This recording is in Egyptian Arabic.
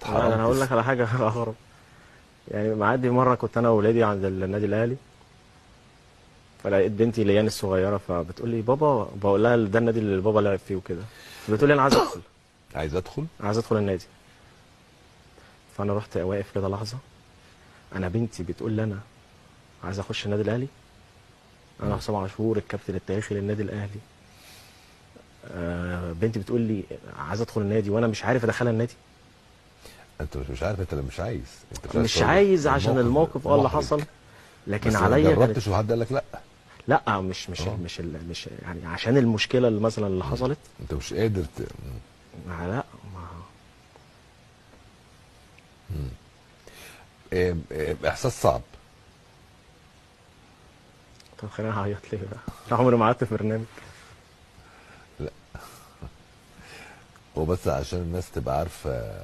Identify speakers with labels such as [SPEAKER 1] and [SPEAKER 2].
[SPEAKER 1] اتحرمت.
[SPEAKER 2] انا هقول لك على حاجة اغرب، يعني معدي مرة كنت انا واولادي عند النادي الاهلي، فلقيت بنتي ليان الصغيرة فبتقول لي بابا، بقول لها ده النادي اللي بابا لعب فيه وكده، فبتقول لي انا عايز ادخل.
[SPEAKER 1] عايز ادخل؟
[SPEAKER 2] عايز ادخل النادي. فانا رحت واقف كده لحظة، انا بنتي بتقول لي انا عايز اخش النادي الاهلي، انا حسام عاشور الكابتن التاريخي للنادي الاهلي، بنتي بتقول لي عايز ادخل النادي وانا مش عارف ادخلها النادي.
[SPEAKER 1] انت مش عارف، انت مش عايز، انت
[SPEAKER 2] مش عايز عشان الموقف اللي حصل، لكن عليا
[SPEAKER 1] ما جربتش وحد قال لك لا؟
[SPEAKER 2] لا مش مش أوه. مش مش يعني عشان المشكلة اللي مثلا اللي حصلت
[SPEAKER 1] انت مش قادر
[SPEAKER 2] لا ما...
[SPEAKER 1] احساس صعب.
[SPEAKER 2] طب خليني اعيط ليه بقى؟ انا عمري ما قعدت في برنامج.
[SPEAKER 1] لا هو بس عشان الناس تبقى عارفه.